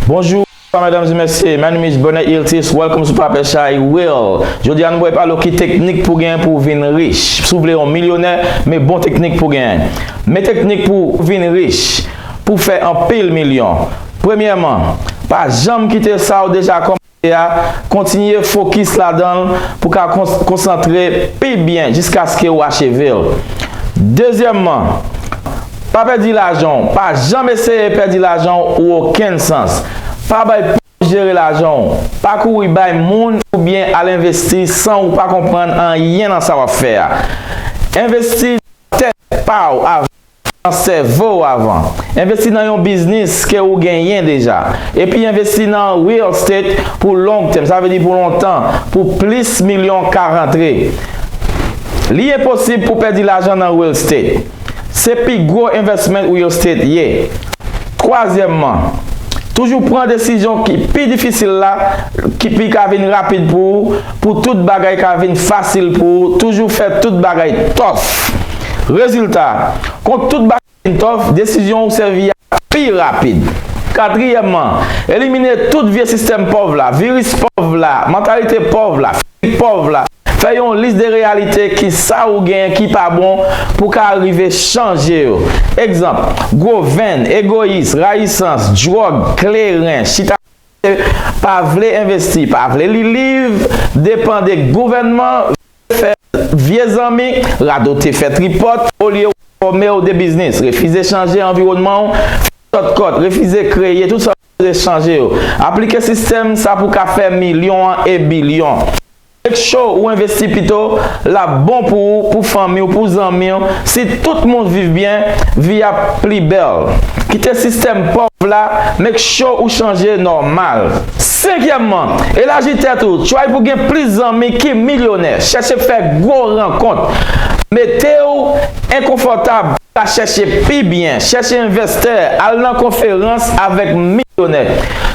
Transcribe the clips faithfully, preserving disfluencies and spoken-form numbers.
Bonjou, mesdames et messieurs, my name is Bernard Iltis. Welcome to Papa Shy Will. Jodi a nou pral pale w ki teknik pou gen pou w vin rich. Si w vle yon milyonè, men bon teknik pou gen. Men teknik pou w vin rich, pou w fè anpil milyon. Premyèman, pa janm kite sa w deja kòmanse a, kontinye fokis ladan l pou w ka kons- konsantre pi byen jiskaske w acheve l. Dezyèmman, pa pèdi lajan w. Pa janm eseye pèdi lajan w ou okenn sans. Pa bay pòv jere lajan w. Pa kouri bay moun oubyen al envesti san ou pa konprann anyen nan sa w ap fè a. Envesti nan tèt pa w avan, nan sèvo w avan. Envesti nan yon biznis ke ou genyen deja. Epi envesti nan real estate pou long tèm, sa vle di pou lontan, pou plis milyon ka rantre. Li enposib pou pèdi lajan nan real estate. Se pi gwo investment real estate ye. Twazyèmman, toujou pran desizyon ki pi difisil la, ki pi ka vin rapid pou ou, pou tout bagay ka vin fasil pou ou, toujou fè tout bagay tough. Rezilta, kon tout bagay vin tough, desizyon ou sèvi a pi rapid. Katriyèmman, elimine tout vye sistèm pòv la, viris pòv la, mantalite pòv la, fizik pòv la. Fè yon lis de reyalite ki sa ou genyen ki pa bon pou ka rive chanje yo. Egzanp, gwo venn, egoyis, rayisans, dwòg, kleren, chita pa vle envesti, pa vle li liv, depann de gouvènman, fè vye zanmi, radote, fè tripòt, olye w fòme w de biznis, refize chanje anviwònman w, fè shortcut, refize kreye tout sa w sipoze chanje yo. Aplike sistèm sa pou ka fè milyon an e bilyon. Make sure ou envesti pito, l ap bon pou ou, pou fanmi w, pou zanmi w. Si tout moun viv byen, vi a pli bèl. Kite sistèm pòv la, make sure ou chanje nòmal. Senkyèmman, elaji tèt ou. Try pou gen plis zanmi ki milyonè. Chèche fè gwo rankont. Mete w enkonfòtab. Ka chèche pi byen. Chèche envestè. Al nan konferans avèk milyonè.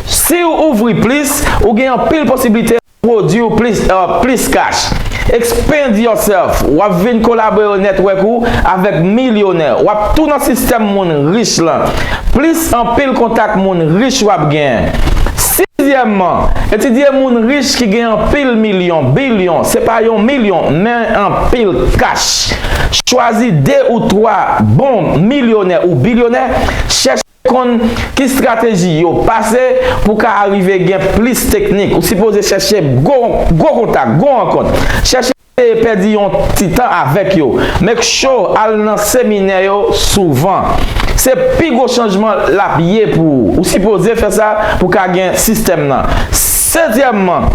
Si w ouvri plis, ou gen anpil posiblite pwodui w plis, euh, plis cash. Expand yourself. W ap vin kolabore network ou avèk milyonè. W ap tou nan sistèm moun rich lan. Plis anpil kontak moun rich w ap genyen. Sizyèmman, etidye moun rich ki gen anpil milyon, bilyon, se pa yon milyon, men anpil cash. Chwazi de ou twa bon milyonè ou bilyonè, chèche konn ki estrateji yo pase pou ka arive gen plis teknik. Ou sipoze chèche gwo, gwo kontak, gwo rankont. Chèche pèdi yon ti tan avèk yo. Make sure al nan seminè yo souvan. Se pi gwo chanjman l ap ye pou ou. Ou sipoze fè sa pou ka gen sistèm nan. Setyèmman,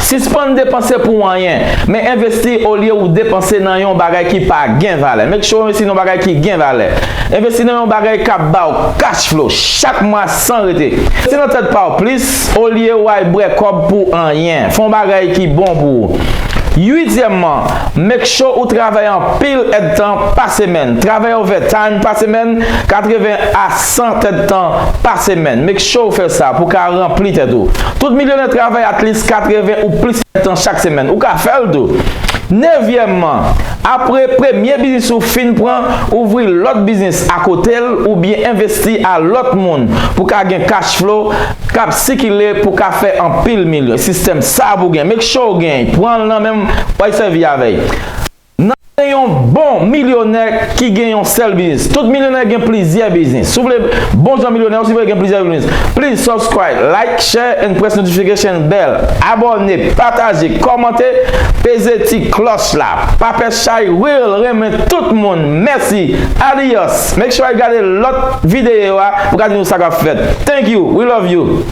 sispann depanse pou anyen, men envesti olye ou depanse nan yon bagay ki pa gen valè. Make sure w envesti nan yon bagay ki gen valè. Envesti nan yon bagay k ap ba w cash flow chak mwa san rete. Envesti nan tèt pa w plis olye w al bwè kòb pou anyen. Fè yon bagay ki bon pou ou. Uityèmman, make sure ou travay anpil èdtan pa semèn. Travay overtime pa semèn, katreven a san èdtan pa semèn. Make sure ou fè sa pou ka ranpli tèt ou. Tout milyonè travay at least katreven ou plis èdtan chak semèn. Ou ka fè l tou. Nevyèmman, apre premye biznis ou fin pran, ouvri lòt biznis akote l oubyen envesti a lòt moun pou ka gen cash flow k ap sikile pou ka fè anpil milyon. Sistèm sa pou gen. Make sure ou gen. Pran l nan men m, w a sèvi avè l. Nan yon bon milyonè ki gen yon sèl biznis. Tout milyonè gen plizyè biznis. Si w vle bon jan milyonè, ou sipoze gen plizyè biznis. Please subscribe, like, share and press notification bell. Abòne, pataje, kòmante, peze ti klòch la. Papa Shy Will renmen tout moun. Mèsi. Adios. Make sure w al gade lòt videyo a pou gade nou sa k ap fèt. Thank you. We love you.